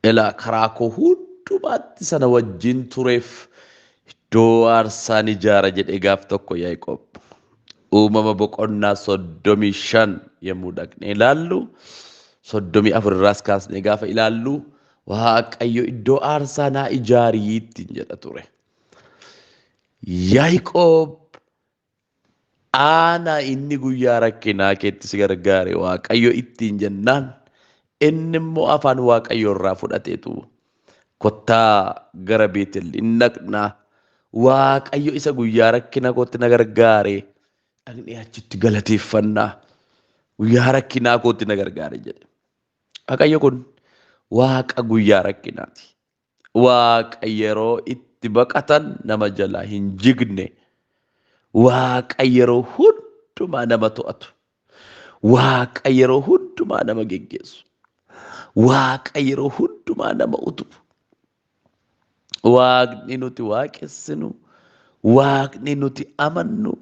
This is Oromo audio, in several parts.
Ilaa karaa koo hundumaatti sana wajjin tureef iddoo aarsaan ijaara jedhee gaaf tokko Yaaqoob. Uumama boqonnaa 35 yommuu dhaqnee ilaallu, 34 irraas kaasnee gaafa ilaallu, Waaqayyo iddoo aarsaa naa ijaarii ittiin jedha ture. Yaaqoob aanaa inni guyyaa rakkinaa keetti si gargaare Waaqayyo ittiin jennaan, inni immoo afaan Waaqayyo irraa fudhateetu kottaa gara Beetel hin dhaqnaa, Waaqayyo isa guyyaa rakkina kootti na gargaare dhaqnee achitti galateeffannaa, guyyaa rakkinaa kootti na gargaare jedhe. Waaqayyo kun Waaqa guyyaa rakkinaati. Waaqa yeroo itti baqatan nama jalaa hin jigne. Waaqa yeroo hundumaa nama to'atu. Waaqa yeroo hundumaa nama geggeessu. Waaqa yeroo hundumaa nama utubu. Waaqni nuti waaqessinu, waaqni nuti amannu,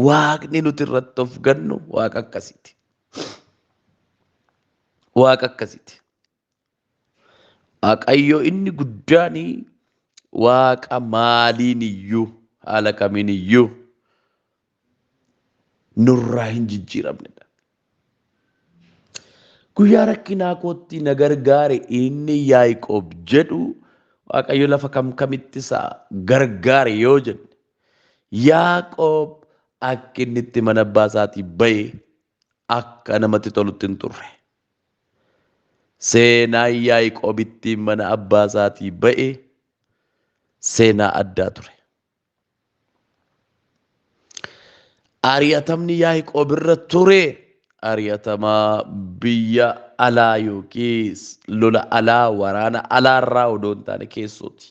waaqni nuti irratti of gannu waaqa akkasiiti. Waaqa akkasiiti. Waaqayyo inni guddaan waaqa maaliin iyyuu haala kamiin iyyuu nurraa hin jijjiiramnedha. Guyyaa rakkinaa kootti na gargaare inni Yaaqoob jedhu, Waaqayyo lafa kam kamitti isa gargaare yoo jenne, Yaaqoob akka inni itti mana abbaa isaatii ba'e akka namatti tolutti hin turre. Seenaan Yaaqoob ittiin mana abbaa isaatii ba'e seenaa addaa ture. Ari'atamni Yaaqoob irra ture ari'atama biyya alaa yookiis lola alaa, waraana alaarraa odoo hin taane keessooti.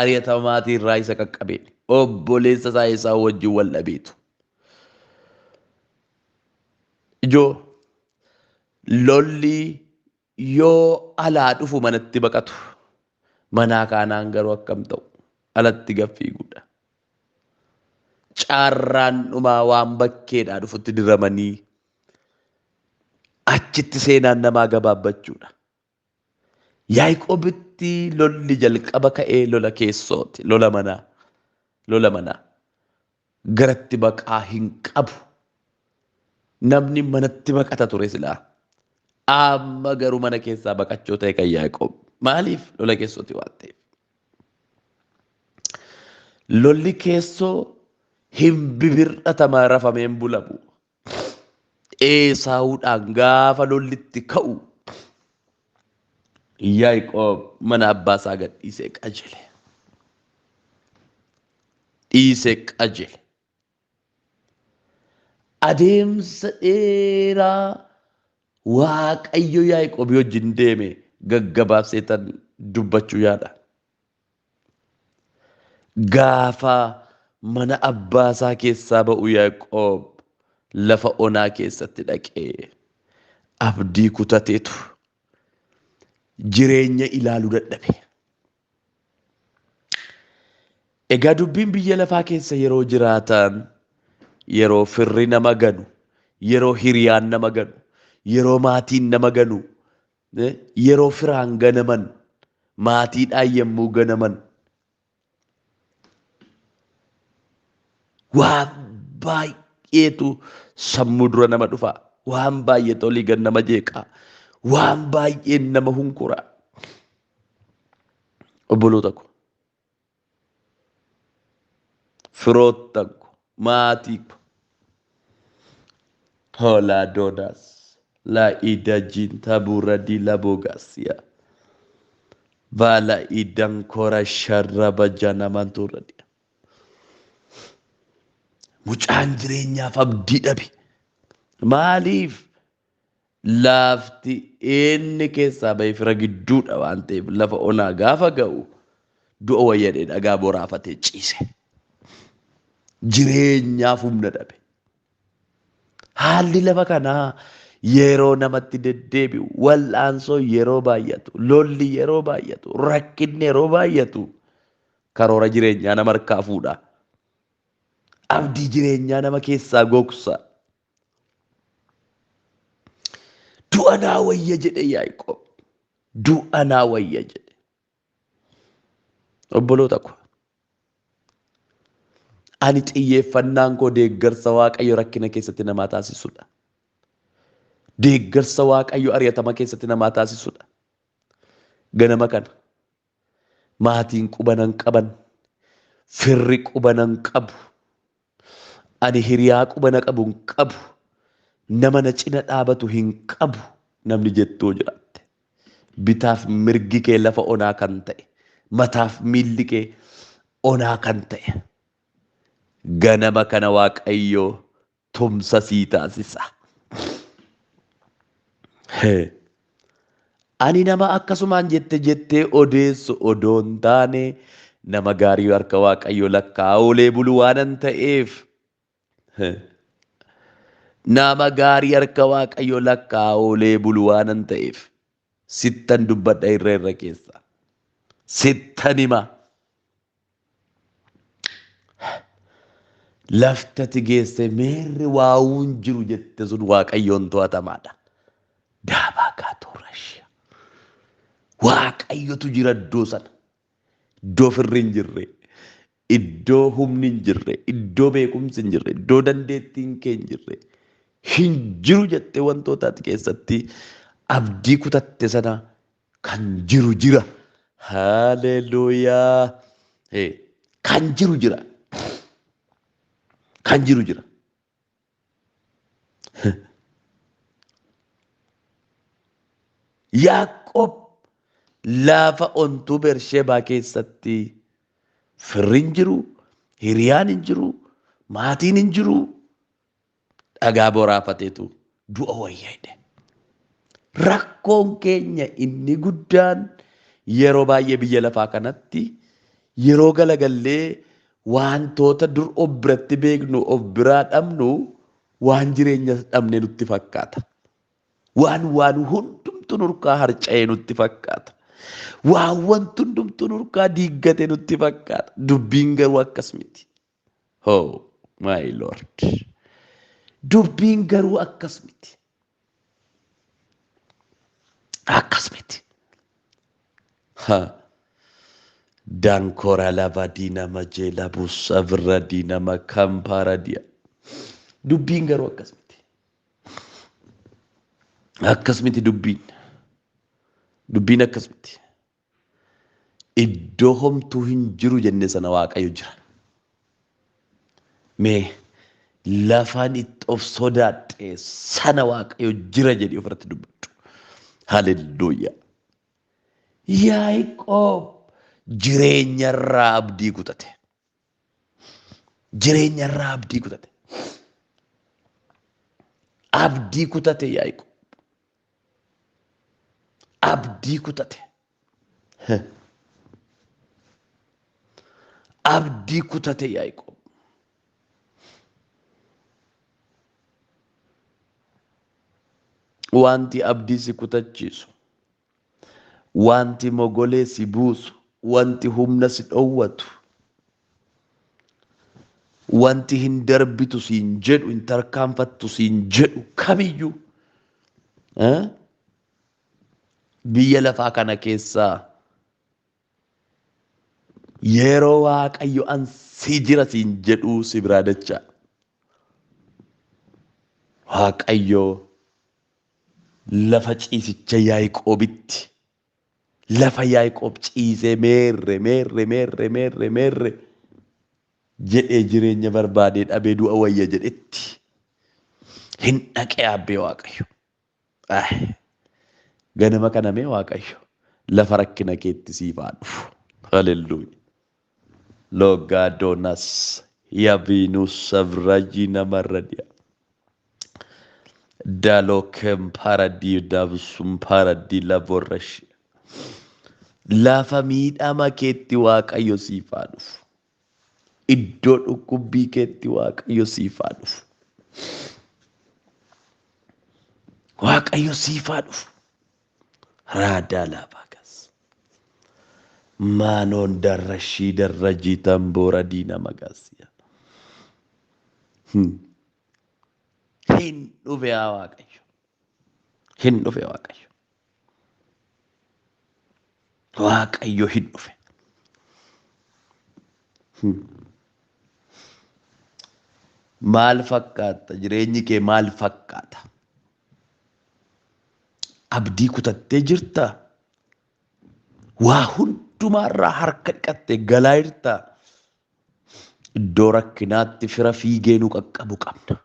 Ari'atama maatii irraa isa qaqqabeen obboleessa isaa isaa wajjin wal dhabeetu. Ijoo lolli yoo alaa dhufu manatti baqatu. Manaa kaanaan garuu akkam ta'u? Alatti gaffiiguudha. Caarraan dhumaa waan bakkeedhaa dhufutti diramanii achitti seenaan namaa gabaabbachuudha. Yaaqoobitti lolli jalqaba ka'ee lola keessooti, lola manaa, lola manaa. Garatti baqaa hin qabu. Namni manatti baqata ture silaa. Amma garuu mana keessaa baqachuu ta'e kan Yaaqoob. Maaliif? Lola keessooti waan ta'eef. Lolli keessoo hin bibir'atama, rafamee hin bulamu. Eesaawudhaan gaafa lolli itti ka'u Yaaqoob mana abbaa isaa gad dhiisee qajeele. Dhiisee qajeele. Adeemsa dheeraa Waaqayyo Yaaqoob wajjin deeme gaggabaabsee tan dubbachuu yaada. Gaafa mana abbaa isaa keessaa ba'u Yaaqoob lafa onaa keessatti dhaqee abdii kutateetu jireenya ilaaluu dadhabe. Egaa dubbiin biyya lafaa keessa yeroo jiraatan, yeroo firri nama ganu, yeroo hiriyaan nama ganu, yeroo maatiin nama ganu, yeroo firaan ganaman, maatiidhaan yommuu ganaman, waan baay'eetu sammuu dura nama dhufa. Waan baay'eetu olii gad nama jeeqa. Waan baay'een nama hunkura. Obboloota ko, firoottan ko, maatii ko, hoolaa doodaas, laa ida jinta buradii laboogaasiyaa. Vala idan kora sharraba janamantuurra dhiya. Mucaan jireenyaaf abdii dhabe. Maaliif? Lafti inni keessaa bahe fira gidduudha waan ta'eef lafa onaa gaafa ga'u du'a wayyadhee dhagaa boraafatee ciise. Jireenyaaf humna dhabe. Haalli lafa kanaa yeroo namatti deddeebi'u, wal'aansoo yeroo baay'atu, lolli yeroo baay'atu, rakkinni yeroo baay'atu karoora jireenyaa nama harkaa fuudha. Abdii jireenyaa nama keessaa gogsa. Du'a naa wayya jedhe Yaaqoob. Du'a naa wayya jedhe. Obboloota ko, ani xiyyeeffannaan koo deeggarsa Waaqayyo rakkina keessatti namaa taasisudha. Deeggarsa Waaqayyo ari'atama keessatti namaa taasisudha. Ganama kana maatiin quba nan qaban, firri quba nan qabu, ani hiriyaa quba na qabu hin qabu, nama na cina dhaabatu hin qabu namni jettoo jiraatte. Bitaaf mirgi kee lafa onaa kan ta'e, mataaf miilli kee onaa kan ta'e. Ganama kana Waaqayyo tumsa sii taasisa. Ani nama akkasumaan jette jettee odeessu odoo hin taane nama gaarii harka Waaqayyo lakkaa'oolee bulu waanan ta'eef. Nama gaarii harka Waaqayyo lakkaa'oolee bulu waanan ta'eef. Sittan dubbadha irra irra keessa. Sittan hima. Laftati geesse meerri waawuun jiru jette sun Waaqayyoon to'atamaadha. Daabaa kaatuu rashiya. Waaqayyotu jira iddoo sana. Iddoo firri hin jirre, iddoo humni hin jirre, iddoo beekumsi hin jirre, iddoo dandeettiin kee hin jirre, hin jiru jettee wantoota ati keessatti abdii kutatte sana kan jiru jira. Haleluuyaa. Kan jiru jira. Kan jiru jira. Yaaqoob lafa ontuu Bersheebaa keessatti firri hin jiru, hiriyaan hin jiru, maatiin hin jiru, dhagaa boraafateetu du'a wayya jedhe. Rakkoon keenya inni guddaan yeroo baay'ee biyya lafaa kanatti yeroo galagallee wantoota dur of biratti beeknu of biraa dhabnu waan jireenya dhabne nutti fakkaata. Waan hundumtu nurkaa harca'ee nutti fakkaata. Waan wanti hundumtu nurkaa diiggate nutti fakkaata. Dubbiin garuu akkas miti. Oh my Lord. Dubbiin garuu akkas miti. Akkas miti. Ha. Dankora lava diina majeela buusa birra diina makampaara diya. Dubbiin garuu akkas miti. Akkas miti dubbiin. Dubbiin akkas miti. Iddoo homtuu hin jiru jenne sana Waaqayyo jira. Mee lafaan itti of sodaadhe sana Waaqayyo jira jedhee ofirratti dubbadhu. Haleluuyaa. Yaaqoob jireenyarraa abdii kutate. Jireenyarraa abdii kutate. Abdii kutate Yaaqoob. Abdii kutate. Abdii kutate Yaaqoob. Wanti abdii si kutachiisu, wanti mogolee si buusu, wanti humna si dhowwatu, wanti hin darbitu siin jedhu, hin tarkaanfattu siin jedhu kamiyyuu biyya lafaa kana keessaa yeroo Waaqayyo an si jira siin jedhu si biraa dacha. Waaqayyo lafa ciisicha Yaaqoobitti lafa Yaaqoob ciisee meerre meerre meerre meerre meerre jedhee jireenya barbaadee dhabee du'a wayya jedhetti hin dhaqee abbee Waaqayyo. Ganama kana mee Waaqayyo lafa rakkina keetti siif haa dhufu. Haleluuya. Logaadonas yabiinus sabrajii namarradiya. Dalokem paradii dabsum paradii laborrashi. Lafa miidhama keetti Waaqayyo siif haa dhufu. Iddoo dhukkubbii keetti Waaqayyo siif haa dhufu. Waaqayyo siif haa dhufu. Raadaa laabagas. Maanoon darrashii darrajii tamboora diina magaasiya. Hin dhufe yaa Waaqayyo. Hin dhufe Waaqayyo. Waaqayyo hin dhufe. Maal fakkaata? Jireenyi kee maal fakkaata? Abdii kutattee jirtaa? Waa hundumaarraa harka dhiqattee galaa jirtaa? Iddoo rakkinaatti fira fiigee nu qaqqabu qabna.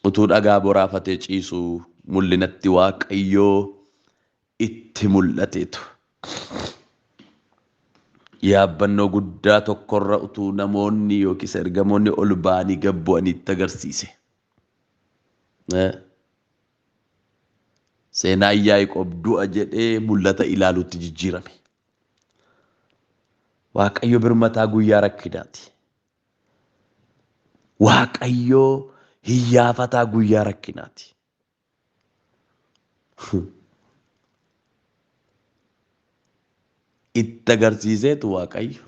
Utuu dhagaa boraafatee ciisu mul'inatti Waaqayyoo itti mul'ateetu. Yaabbannoo guddaa tokkorra utuu namoonni yookiis ergamoonni ol ba'anii gad bu'anii itti agarsiise. Seenaan Yaaqoob du'a jedhee mul'ata ilaaluutti jijjiirame. Waaqayyo birmataa guyyaa rakkinaati. Waaqayyo hiyyaafataa guyyaa rakkinaati. Itti agarsiiseetu Waaqayyo.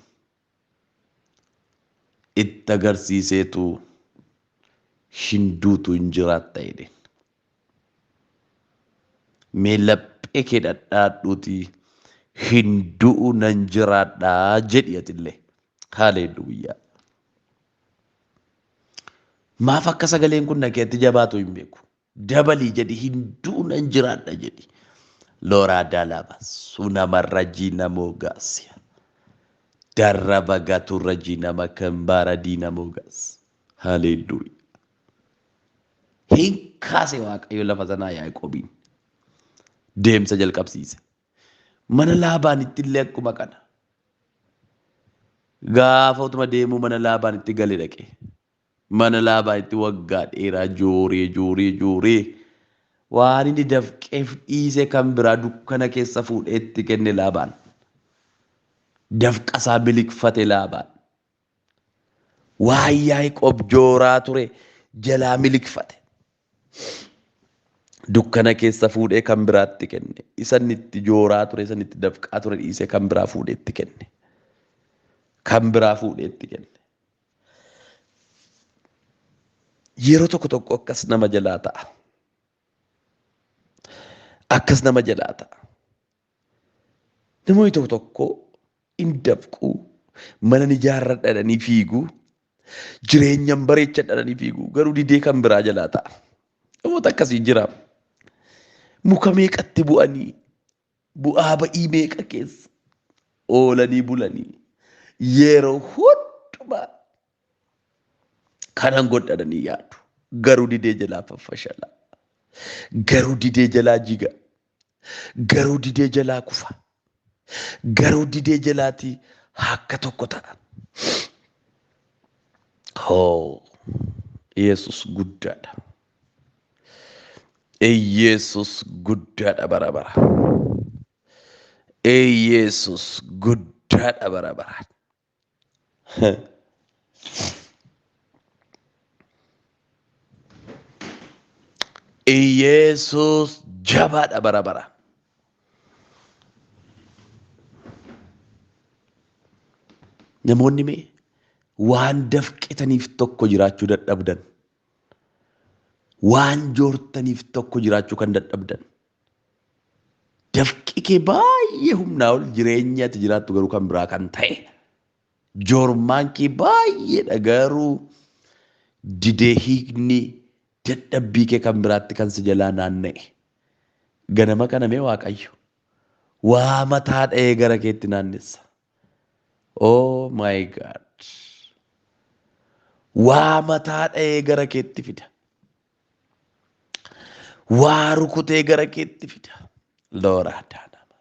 Itti agarsiiseetu hin duutu hin jiraatta jedheen. Mee laphee kee dhadhaadhuutii hin du'u nan jiraadhaa jedhi atillee. Haleluuyaa. Maaf akka sagaleen kun na keetti jabaatu hin beeku. Dabalii jedhi hin du'u nan jiraadha jedhi. Looraa daalaba sunamarra jiinamoo gaasiya. Darraba gaturra jiinama kambaara diinamoo gaas. Haleluuyaa. Hin kaase Waaqayyo lafa sanaa Yaaqoobiin. Deemsa jalqabsiise. Mana Laabaanitti illee akkuma kana. Gaafa utuma deemuu mana Laabaanitti gale dhaqe. Mana Laabaanitti waggaa dheeraa jooree jooree jooree waan inni dafqeef dhiise kan biraa dukkana keessa fuudhee itti kenne Laabaan. Dafqa isaa miliqfate Laabaan. Waan Yaaqoob jooraa ture jalaa miliqfate. Dukkana keessa fuudhee kan biraatti kenne. Isa inni itti jooraa ture, isa inni itti dafqaa ture dhiisee kan biraa fuudhee itti kenne. Kan biraa fuudhee itti kenne. Yeroo tokko tokko akkas nama jalaa ta'a. Akkas nama jalaa ta'a. Namoonni tokko tokko in dafqu, mana ni ijaarradha jedhanii fiigu, jireenya hin bareechadha jedhanii fiigu, garuu didee kan biraa jalaa ta'a. Namoota akkasii jira. Muka meeqatti bu'anii, bu'aa ba'ii meeqa keessa oolanii bulanii yeroo hundumaa kanan godhadhanii yaadu. Garuu didee jalaa faffashala. Garuu didee jalaa jiga. Garuu didee jalaa kufa. Garuu didee jalaatii akka tokko ta'a. Hoo Yesus guddaadha. Yesus guddaadha bara bara. Yesus guddaadha bara bara. Yesus jabaadha bara bara. Namoonni mee waan dafqitaniif tokko jiraachuu dadhabdan, waan joortaniif tokko jiraachuu kan dadhabdan, dafqi kee baay'ee humnaa ol jireenya ati jiraattu garuu kan biraa kan ta'e, joormaan kee baay'eedha garuu didee hiikni dadhabbii kee kan biraatti kan si jalaa naanna'e. Ganama kana mee Waaqayyo waa mataa dha'ee gara keetti naannessa. Oh my God. Waa mataa dha'ee gara keetti fida. Waa rukutee gara keetti fida. Looraa daanaa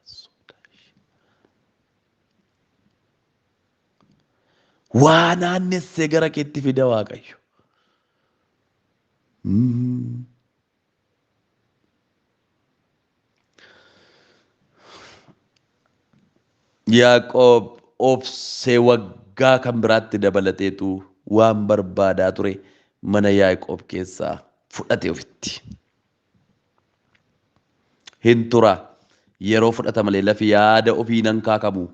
Waa naannessee gara keetti fida Waaqayyo. Yaaqoob obsee waggaa kan biraatti dabalateetu waan barbaadaa ture mana Yaaqoob keessaa fudhate ofitti. Hin tura yeroo fudhata malee lafi yaada ofii nan kaakamu.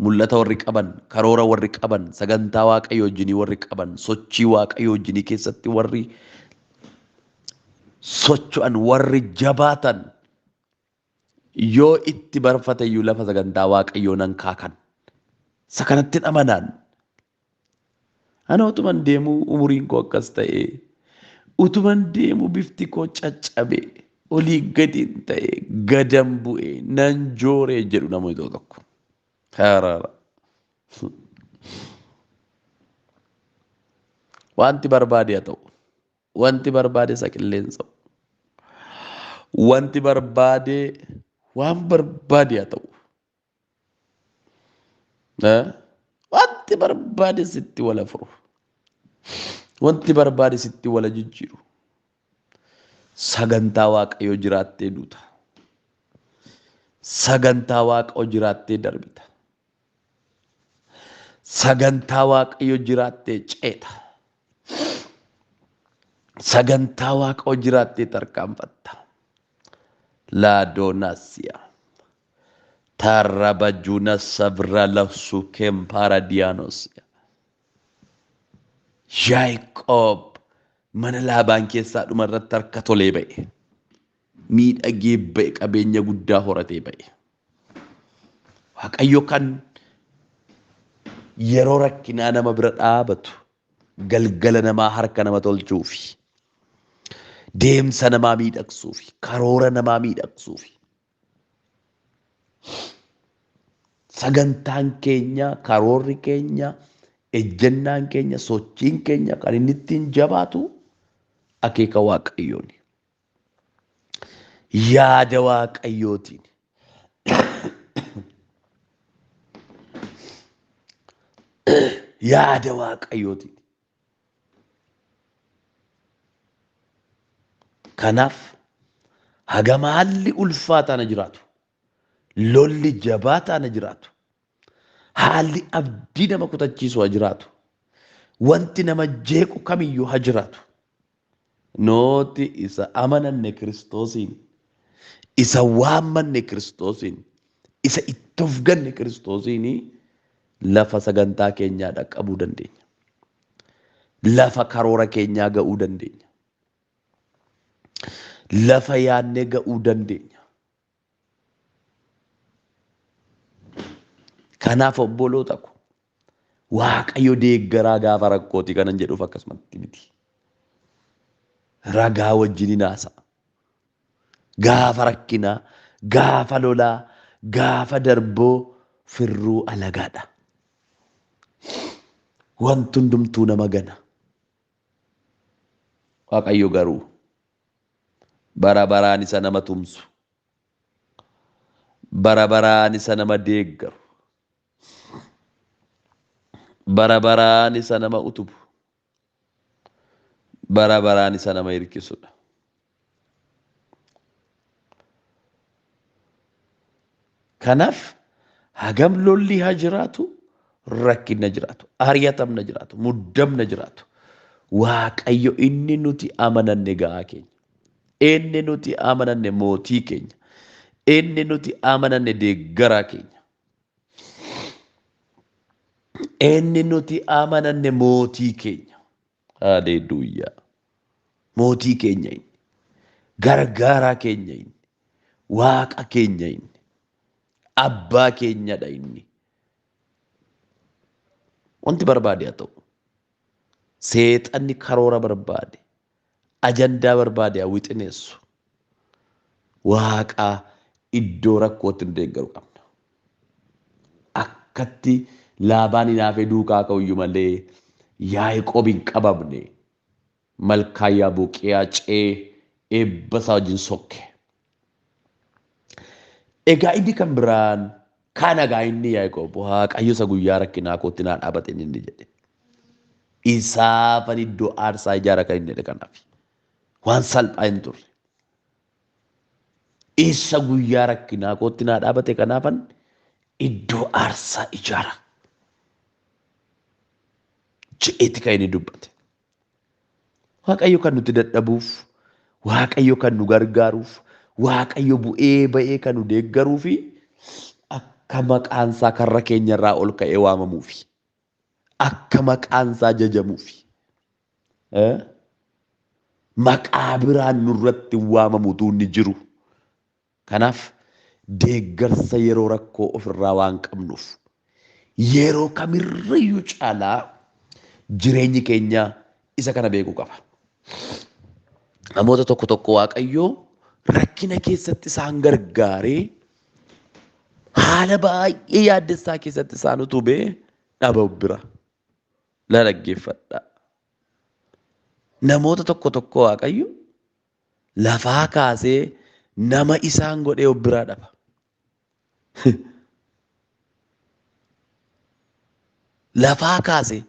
Mul'ata warri qaban, karoora warri qaban, sagantaa Waaqayyo wajjinii warri qaban, sochii Waaqayyo wajjinii keessatti warri socho'an, warri jabaatan yoo itti barfate iyyuu lafa sagantaa Waaqayyoo nan kaakan. Isa kanatti amanaan. Ana utuman deemuu umuriin koo akkas ta'e, utuman deemuu bifti koo caccabe, olii gadiin ta'e, gadan bu'e, nan jooree jedhu namoonni tokko tokko. Haraara. Wanti barbaade haa ta'u, wanti barbaade isa qilleensa, wanti barbaade waan barbaade haa ta'u. Wanti barbaade sitti wala furu. Wanti barbaade sitti wala jijjiiru. Sagantaa Waaqayyoo jiraattee duuta. Sagantaa Waaqayyoo jiraattee darbita. Sagantaa Waaqayyoo jiraattee ceeta. Sagantaa Waaqayyoo jiraattee tarkaanfatta. Laadoonasiyaa. Tarabajuna sabra lafsu kempaaradiyaanoos. Yaaqoob mana Laabaan keessaa dhuma irratti harka tolee ba'e. Miidhagee ba'e, qabeenya guddaa horatee ba'e. Waaqayyo kan yeroo rakkinaa nama bira dhaabatu, galgala namaa harka nama tolchuufi, deemsa namaa miidhagsuufi, karoora namaa miidhagsuufi. Sagantaan keenya, karoorri keenya, ejjennaan keenya, sochiin keenya kan inni ittiin jabaatu akeeka Waaqayyooni. Yaada Waaqayyootiin. Yaada Waaqayyootiin. Kanaaf hagam haalli ulfaataan jiraatu, lolli jabaataan jiraatu, haalli abdii nama kutachiisu haa jiraatu, wanti nama jeequ kamiyyuu haa jiraatu. Nooti isa amananne Kiristoosiin, isa waammanne Kiristoosiin, isa itti of ganne Kiristoosiin lafa sagantaa keenyaa dhaqqabuu dandeenya. Lafa karoora keenyaa ga'uu dandeenya. Lafa yaadnee ga'uu dandeenya. Kanaaf obboloota ko, Waaqayyo deeggaraa gaafa rakkooti kanan jedhuuf akkasumatti miti. Ragaa wajjin hin haasa'a. Gaafa rakkinaa, gaafa lolaa, gaafa darboo firruu alagaadha. Wanti hundumtuu nama gana. Waaqayyo garuu bara baraan isa nama tumsu, bara baraan isa nama deeggaru, bara baraan isa nama utubu, bara baraan isa nama hirkisudha. Kanaaf hagam lolli haa jiraatu, rakkinna jiraatu, ari'atamna jiraatu, muddamna jiraatu, Waaqayyo inni nuti amananne ga'aa keenya. Inni nuti amananne mootii keenya. Inni nuti amananne deeggaraa keenya. Inni nuti amananne mootii keenya. Haleluuyaa. Mootii keenya inni. Gargaaraa keenya inni. Waaqa keenya inni. Abbaa keenyadha inni. Wanti barbaade haa ta'u. Seexanni karoora barbaade, ajandaa barbaade haa wixineessu. Waaqa iddoo rakkootti nu deeggaru qabna. Akkatti Laabaan hinaafee duukaa ka'u iyyuu malee Yaaqoob hin qabamne. Malkaa Yaaboqiyaa ce'ee eebba isaa wajjin sokke. Egaa inni kan biraan kana egaa inni Yaaqoob Waaqayyo isa guyyaa rakkinaa kootti naa dhaabate inni jedhe. Isaafan iddoo aarsaa ijaara kan inni jedhe kanaaf. Waan salphaa hin turre. Isa guyyaa rakkinaa kootti naa dhaabate kanaafan iddoo aarsaa ijaara jedheeti kan inni dubbate. Waaqayyo kan nuti dadhabuuf, Waaqayyo kan nu gargaaruuf, Waaqayyo bu'ee ba'ee kan nu deeggaruu fi akka maqaan isaa karra keenyarraa ol ka'ee waamamuufi. Akka maqaan isaa jajamuufi. Maqaa biraan nurratti waamamu utuu inni jiru. Kanaaf deeggarsa yeroo rakkoo ofirraa waan qabnuuf yeroo kamirrayyuu caalaa jireenyi keenya isa kana beekuu qaba. Namoota tokko tokko Waaqayyoo rakkina keessatti isaan gargaaree haala baay'ee yaaddessaa keessatti isaan utubee dhaba bira. La dhaggeeffadhaa. Namoota tokko tokko Waaqayyo lafaa kaasee nama isaan godhee of biraa dhaba. Lafaa kaasee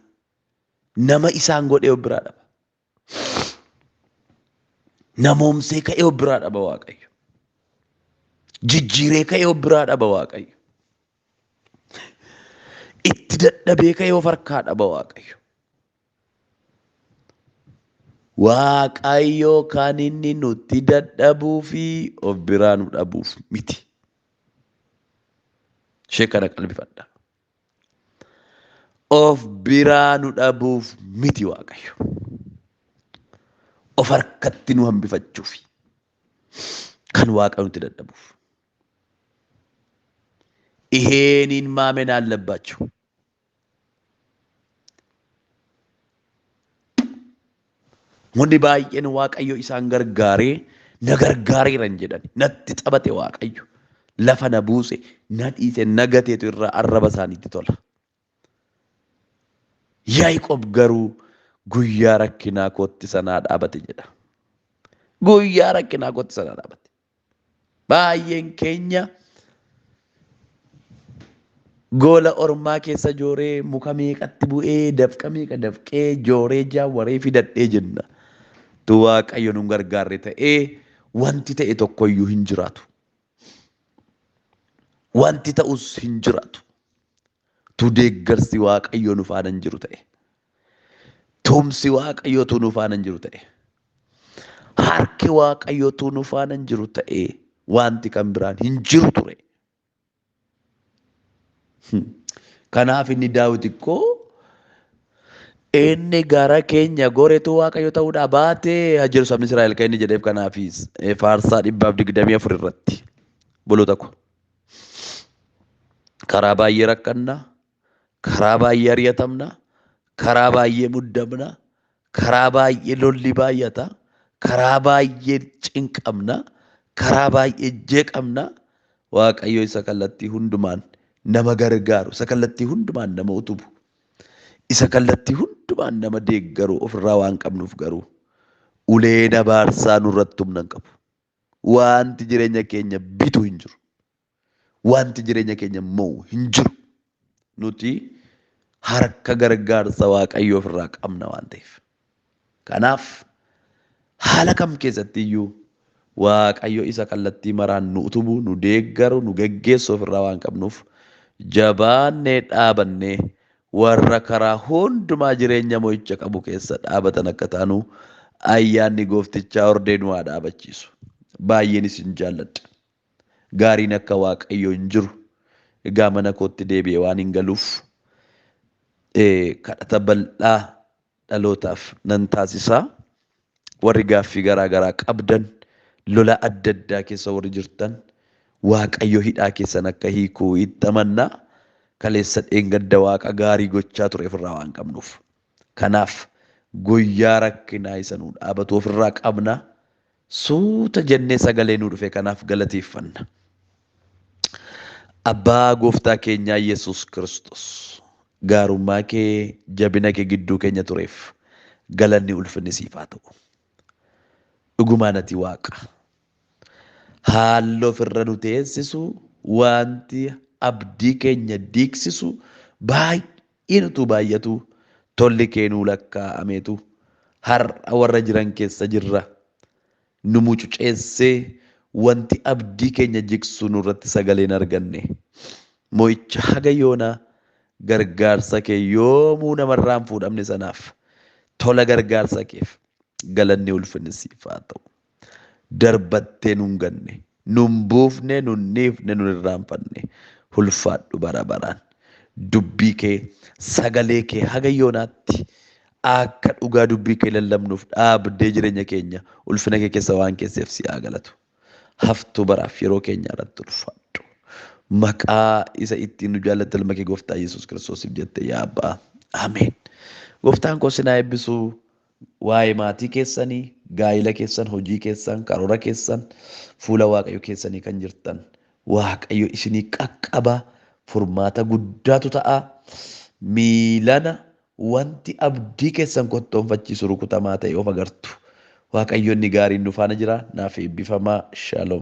nama isaan godhee of biraa dhaba. Namoomsee ka'ee of biraa dhaba Waaqayyo. Jijjiiree ka'ee of biraa dhaba Waaqayyo. Itti dadhabee ka'ee of harkaa dhaba Waaqayyo. Waaqayyo kan inni nutti dadhabuu fi of biraa nu dhabuuf miti. Ishee kana qalbifadha. Of biraa nu dhabuuf miti Waaqayyo. Of harkatti nu hambifachuufi kan Waaqa nutti dadhabuuf. Iheeniin maamen አለባችሁ። Namoonni baay'een Waaqayyo isaan gargaaree na gargaareera hin jedhan. Natti taphate Waaqayyo. Lafa na buuse, na dhiise, na gateetu irraa arraba isaaniitti tola. Yaaqoob garuu guyyaa rakkinaa kootti sanaa dhaabate jedha. Guyyaa rakkinaa kootti sanaa dhaabate. Baay'een keenya goola ormaa keessa jooree muka meeqatti bu'ee dafqa meeqa dafqee jooree jaawwaree fidadhee jenna. Tu Waaqayyo nu gargaarre ta'ee wanti ta'e tokkoyyuu hin jiraatu. Wanti ta'us hin jiraatu. Tu deeggarsi Waaqayyo nu faana hin jiru ta'e. Tumsi Waaqayyo tu nu faana hin jiru ta'e. Harki Waaqayyo tu nu faana hin jiru ta'e wanti kan biraan hin jiru ture. Kanaaf inni Daawit ikkoo inni gara keenya goretu Waaqayyo ta'uudhaa baatee haa jedhu sabni Israa'el kan inni jedheef kanaafis faarsaa 124 irratti boloota ko. Karaa baay'ee rakkanna, karaa baay'ee ari'atamna, karaa baay'ee muddamna, karaa baay'ee lolli baay'ata, karaa baay'ee cinqamna, karaa baay'ee jeeqamna. Waaqayyo isa kallattii hundumaan nama gargaaru, isa kallattii hundumaan nama utubu, isa kallattii hundumaan nama deeggaru ofirraa waan qabnuuf garuu uleen abaarsaa nurratti humna hin qabu. Wanti jireenya keenya bitu hin jiru. Wanti jireenya keenya mo'u hin jiru. Nuti harka gargaarsa Waaqayyoo ofirraa qabna waan ta'eef. Kanaaf haala kam keessatti iyyuu Waaqayyo isa kallattii maraan nu utubu, nu deeggaru, nu geggeessu ofirraa waan qabnuuf jabaannee dhaabannee warra karaa hundumaa jireenya mo'icha qabu keessa dhaabatan akka taanu ayyaanni gooftichaa hordee nu haa dhaabachiisu. Baay'een isin jaalladha. Gaariin akka Waaqayyoo hin jiru. Egaa mana kootti deebi'ee waan hin galuuf kadhata bal'aa dhalootaaf nan taasisa. Warri gaaffii garaa garaa qabdan, lola adda addaa keessa warri jirtan, Waaqayyo hidhaa keessan akka hiikuu itti amanna. Kaleessa dheengadda Waaqa gaarii gochaa ture ofirraa waan qabnuuf. Kanaaf guyyaa rakkinaa isa nu dhaabatu ofirraa qabna. Suuta jennee sagalee nu dhufe kanaaf galateeffanna. Abbaa gooftaa keenyaa Yesuus Kiristoos, gaarummaa kee jabina kee gidduu keenya tureef galanni ulfinni siif haa ta'u. Dhugumaan ati Waaqa. Haalli ofirra nu teessisu, wanti abdii keenya diigsisu baay'een utuu baay'atu tolli kee nuu lakkaa'ameetu har'a warra jiran keessa jirra. Nu mucuceessee wanti abdii keenya jigsu nurratti sagaleen arganne. Mo'icha haga yoonaa gargaarsa kee yoomuu namarraa hin fuudhamne sanaaf tola gargaarsa keef galanni ulfinni siif haa ta'u. Darbattee nun ganne, nun buufne, nun dhiifne, nun irraanfanne. Ulfaadhu bara baraan. Dubbii kee, sagalee kee haga yoonaatti Akka dhugaa dubbii kee lallabnuuf dhaabdee jireenya keenya ulfina kee keessa waan keesseef si haa galatu. Haftuu baraaf yeroo keenya irratti ulfaadhu. Maqaa isa ittiin nu jaallatte ilma kee gooftaa Yesuus Kiristoosiif jette yaa Abbaa. Ameen. Gooftaan koo sinaa eebbisuu waa'ee maatii keessanii, gaa'ila keessan, hojii keessan, karoora keessan, fuula Waaqayyo keessanii kan jirtan. Waaqayyo isinii qaqqaba furmaata guddaatu ta'a. Miilana wanti abdii keessan kottoonfachiisu rukutamaa ta'e of agartu. Waaqayyo inni gaariin nu faana jira. Naaf eebbifamaa. Shalom.